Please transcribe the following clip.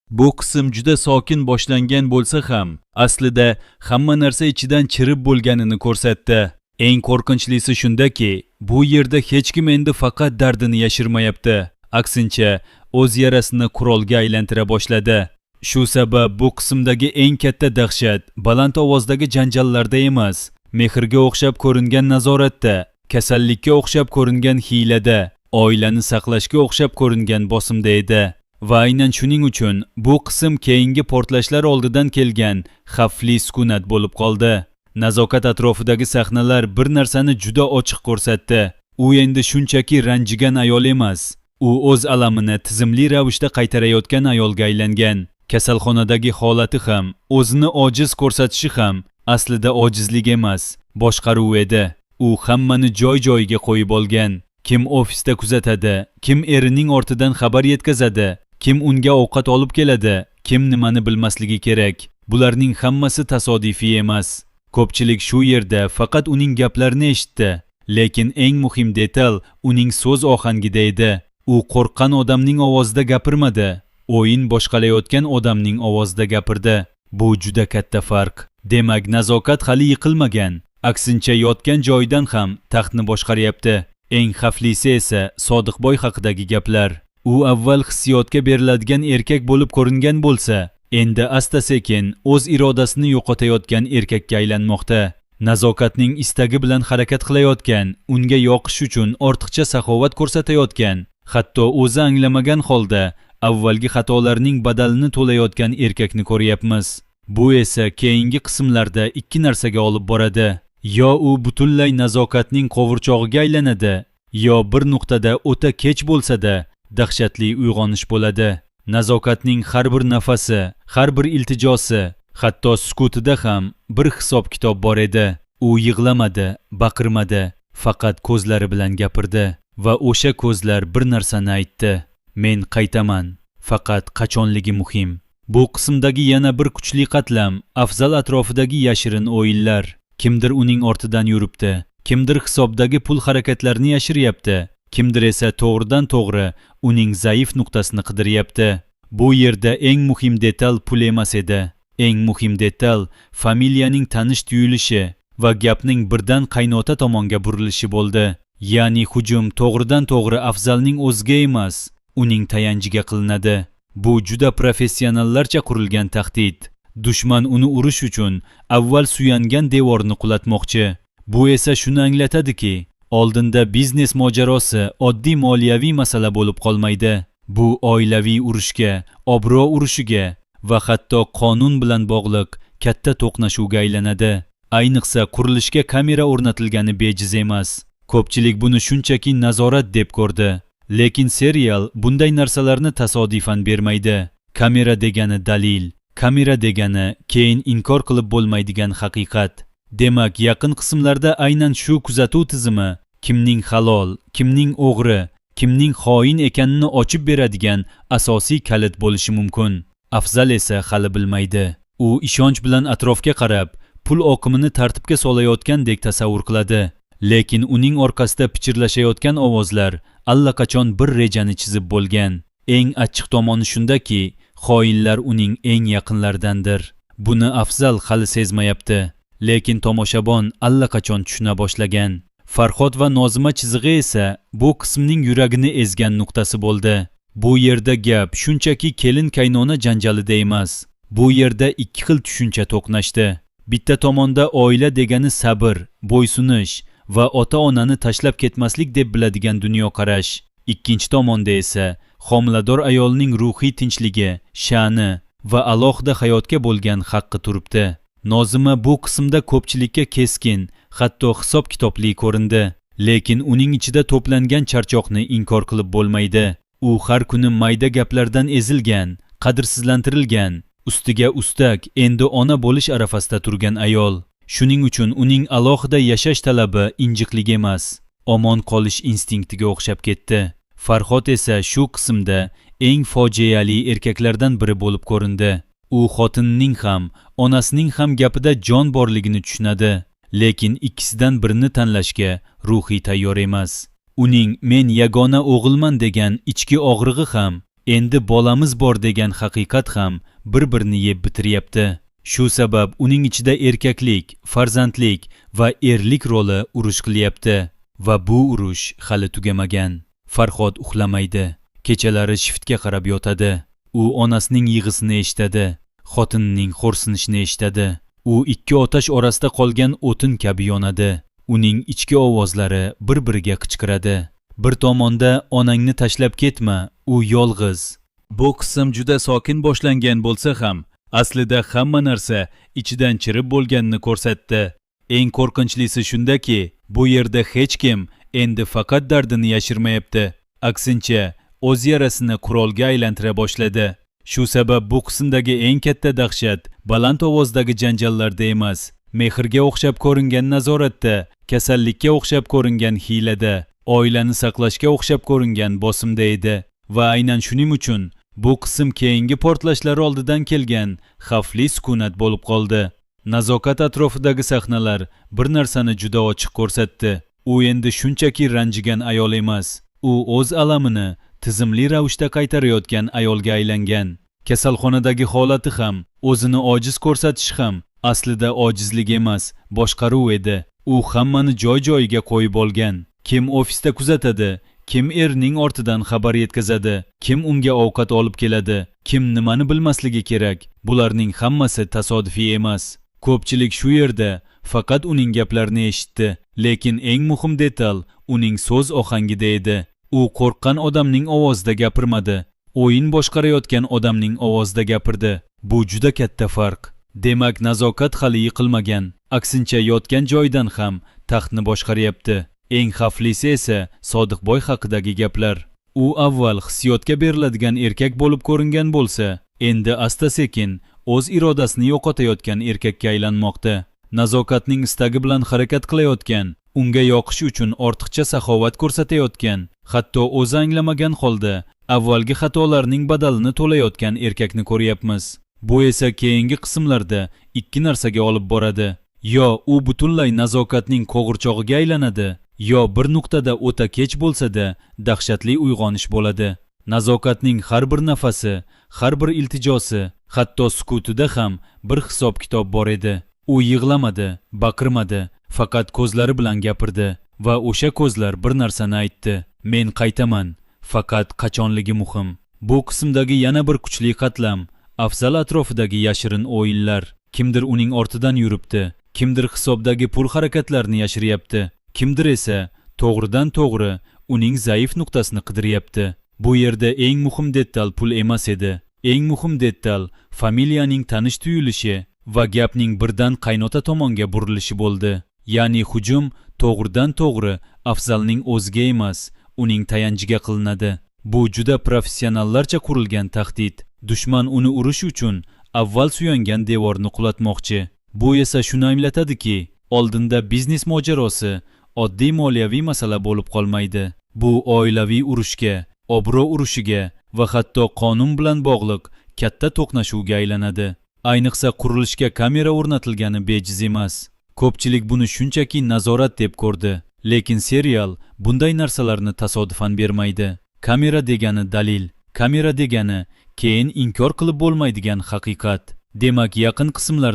Bu qism juda sokin boshlangan bo'lsa ham, aslida hamma narsa ichidan chirib bo'lganini ko'rsatdi. Eng qo'rqinchlisi shundaki, bu yerda hech kim endi faqat dardini yashirmayapti. Aksincha, o'z yarasini qurolga aylantira boshladi. Shu sabab bu qismdagi eng katta dahshat baland ovozdagi janjallarda emas, mehrga o'xshab ko'ringan nazoratda, kasallikka o'xshab ko'ringan hiylada, oilani saqlashga o'xshab ko'ringan bosimda edi. Va aynan shuning uchun bu qism keyingi portlashlar oldidan kelgan xavfli sukunat bo'lib qoldi. Nazokat atrofidagi sahnalar bir narsani juda ochiq ko'rsatdi. U endi shunchaki ranjigan ayol emas. U o'z alamini tizimli ravishda qaytarayotgan ayolga aylangan. Kasalxonadagi holati ham, o'zini ojiz ko'rsatishi ham aslida ojizlik emas, boshqaruv edi. U hammani joy-joyiga qo'yib olgan. Kim ofisda kuzatadi, kim erining ortidan xabar yetkazadi, kim unga ovqat olib keladi, kim nimani bilmasligi kerak. Bularning hammasi tasodifiy emas. Ko'pchilik shu yerda faqat uning gaplarini eshitdi, lekin eng muhim detal uning so'z ohangida edi. U qo'rqqan odamning ovozida gapirmadi, o'yin boshqalayotgan odamning ovozida gapirdi. Bu juda katta farq. Demak, Nazokat hali yiqilmagan, aksincha yotgan joyidan ham taxtni boshqaryapti. Eng xavflisi esa Sodiqboy haqidagi gaplar. U avval hissiyotga beriladigan erkak bo'lib ko'ringan bo'lsa, endi asta-sekin o'z irodasini yo'qotayotgan erkakka aylanmoqda. Nazokatning istagi bilan harakat qilayotgan, unga yoqish uchun ortiqcha saxovat ko'rsatayotgan, hatto o'zi anglamagan holda avvalgi xatolarning badalini to'layotgan erkakni ko'ryapmiz. Bu esa keyingi qismlarda ikki narsaga olib boradi. Yo u butunlay Nazokatning qovurchog'iga aylanadi, yo bir nuqtada o'ta kech bo'lsa-da dahshatli uyg'onish bo'ladi. Nazokatning har bir nafasi, har bir iltijosi, hatto sukutida ham bir hisob-kitob bor edi. U yig'lamadi, baqirmadi, faqat ko'zlari bilan gapirdi va o'sha ko'zlar bir narsani aytdi: Men qaytaman, faqat qachonligi muhim. Bu qismdagi yana bir kuchli qatlam Afzal atrofidagi yashirin o'yinlar. Kimdir uning ortidan yuribdi, kimdir hisobdagi pul harakatlarini yashiryapti, kimdir esa to'g'ridan-to'g'ri uning zaif nuqtasini qidiryapti. Bu yerda eng muhim detal pul emas edi. Eng muhim detal familiyaning tanish tuyulishi va gapning birdan qaynota tomonga burilishi bo'ldi. Ya'ni hujum to'g'ridan-to'g'ri Afzalning o'ziga emas, uning tayanchiga qilinadi. Bu juda professionallarcha qurilgan tahdid. Dushman uni urish uchun avval suyangan devorni qulatmoqchi. Bu esa shuni anglatadiki, oldinda biznes mojarosi oddiy moliyaviy masala bo'lib qolmaydi. Bu oilaviy urushga, obro' urushiga va hatto qonun bilan bog'liq katta to'qnashuvga aylanadi. Ayniqsa qurilishga kamera o'rnatilgani bejiz emas. Ko'pchilik buni shunchaki nazorat deb ko'rdi. Lekin serial bunday narsalarni tasodifan bermaydi. Kamera degani dalil, kamera degani keyin inkor qilib bo'lmaydigan haqiqat. Demak, yaqin qismlarda aynan shu kuzatuv tizimi kimning halol, kimning o'g'ri, kimning xoin ekanini ochib beradigan asosiy kalit bo'lishi mumkin. Afzal esa hali bilmaydi. U ishonch bilan atrofga qarab, pul oqimini tartibga solayotgandek tasavvur qiladi. Lekin uning orqasida pichirlashayotgan ovozlar allaqachon bir rejani chizib bo'lgan. Eng achchiq tomoni shundaki, xoinlar uning eng yaqinlaridandir. Buni Afzal hali sezmayapti, lekin tomoshabon allaqachon tushuna boshlagan. Farhod va Nozima chizig'i esa bu qismning yuragini ezgan nuqtasi bo'ldi. Bu yerda gap shunchaki kelin kaynona janjalida emas. Bu yerda ikki xil tushuncha to'qnashdi. Bitta tomonda oila degani sabr, bo'ysunish va ota-onani tashlab ketmaslik deb biladigan dunyoqarash. Ikkinchi tomonda esa homilador ayolning ruhiy tinchligi, sha'ni va alohida hayotga bo'lgan haqqi turibdi. Nozima bu qismda ko'pchilikka keskin, hatto hisob-kitobli ko'rindi, lekin uning ichida to'plangan charchoqni inkor qilib bo'lmaydi. U har kuni mayda gaplardan ezilgan, qadrsizlantirilgan, ustiga ustak endi ona bo'lish arafasida turgan ayol. Shuning uchun uning alohida yashash talabi injiqlik emas, omon qolish instinktiga o'xshab ketdi. Farhod esa shu qismda eng fojiali erkaklardan biri bo'lib ko'rindi. U xotinining ham, onasining ham gapida jon borligini tushunadi, lekin ikkisidan birini tanlashga ruhiy tayyor emas. Uning men yagona o'g'ilman degan ichki og'rig'i ham Endi bolamiz bor degan haqiqat ham bir-birini yeb bitiryapti. Shu sabab uning ichida erkaklik, farzandlik va erlik roli urush qilyapti va bu urush hali tugamagan. Farhod uxlamaydi. Kechalari shiftga qarab yotadi. U onasining yig'isini eshitadi, xotinining xo'rsinishini eshitadi. U ikki otash orasida qolgan o'tin kabi yonadi. Uning ichki ovozlari bir-biriga qichqiradi. Bir tomonda onangni tashlab ketma, u yolg'iz. Bu qism juda sokin boshlangan bo'lsa ham, aslida hamma narsa ichidan chirib bo'lganini ko'rsatdi. Eng qo'rqinchlisi shundaki, bu yerda hech kim endi faqat dardini yashirmayapti. Aksincha, o'z yarasini qurolga aylantira boshladi. Shu sabab bu qismdagi eng katta dahshat baland ovozdagi janjallarda emas, mehrga o'xshab ko'ringan nazoratda, kasallikka o'xshab ko'ringan hiylada, oilani saqlashga o'xshab ko'ringan bosimda edi. Va aynan shuning uchun bu qism keyingi portlashlar oldidan kelgan xavfli sukunat bo'lib qoldi. Nazokat atrofidagi sahnalar bir narsani juda ochiq ko'rsatdi. U endi shunchaki ranjigan ayol emas. U o'z alamini tizimli ravishda qaytarayotgan ayolga aylangan. Kasalxonadagi holati ham, o'zini ojiz ko'rsatishi ham aslida ojizlik emas, boshqaruv edi. U hammani joy-joyiga qo'yib olgan. Kim ofisda kuzatadi, kim erining ortidan xabar yetkazadi, kim unga ovqat olib keladi, kim nimani bilmasligi kerak. Bularning hammasi tasodifiy emas. Ko'pchilik shu yerda faqat uning gaplarini eshitdi, lekin eng muhim detal uning so'z ohangida edi. U qo'rqqan odamning ovozida gapirmadi. O'yin boshqarayotgan odamning ovozida gapirdi. Bu juda katta farq. Demak, Nazokat hali yiqilmagan. Aksincha, yotgan joyidan ham taxtni boshqaryapti. Eng xavflisi esa Sodiqboy haqidagi gaplar. U avval hissiyotga beriladigan erkak bo'lib ko'ringan bo'lsa, endi asta-sekin o'z irodasini yo'qotayotgan erkakka aylanmoqda. Nazokatning istagi bilan harakat qilayotgan, unga yoqish uchun ortiqcha saxovat ko'rsatayotgan, hatto o'zi anglamagan holda avvalgi xatolarning badalini to'layotgan erkakni ko'ryapmiz. Bu esa keyingi qismlarda ikki narsaga olib boradi. Yo u butunlay Nazokatning qo'g'irchog'iga aylanadi, yo bir nuqtada o'ta kech bo'lsa-da dahshatli uyg'onish bo'ladi. Nazokatning har bir nafasi, har bir iltijosi, hatto sukutida ham bir hisob-kitob bor edi. U yig'lamadi, baqirmadi, faqat ko'zlari bilan gapirdi va o'sha ko'zlar bir narsani aytdi: Men qaytaman, faqat qachonligi muhim. Bu qismdagi yana bir kuchli qatlam Afzal atrofidagi yashirin o'yinlar. Kimdir uning ortidan yuribdi, kimdir hisobdagi pul harakatlarini yashiryapti, kimdir esa to'g'ridan to'g'ri uning zaif nuqtasini qidiryapti. Bu yerda eng muhim detal pul emas edi. Eng muhim detal familiyaning tanish tuyulishi va gapning birdan qaynota tomonga burilishi bo'ldi. Ya'ni hujum to'g'ridan to'g'ri Afzalning o'ziga emas, uning tayanchiga qilinadi. Bu juda professionallarcha qurilgan tahdid. Dushman uni urish uchun avval suyangan devorni qulatmoqchi. Bu esa shuni anglatadiki, oldinda biznes mojarosi oddiy moliyaviy masala bo'lib qolmaydi. Bu oilaviy urushga, obro' urushiga va hatto qonun bilan bog'liq katta to'qnashuvga aylanadi. Ayniqsa qurilishga kamera o'rnatilgani bejiz emas. Ko'pchilik buni shunchaki nazorat deb ko'rdi, lekin serial bunday narsalarni tasodifan bermaydi. Kamera degani dalil, kamera degani keyin inkor qilib bo'lmaydigan haqiqat. Demak, yaqin qismlar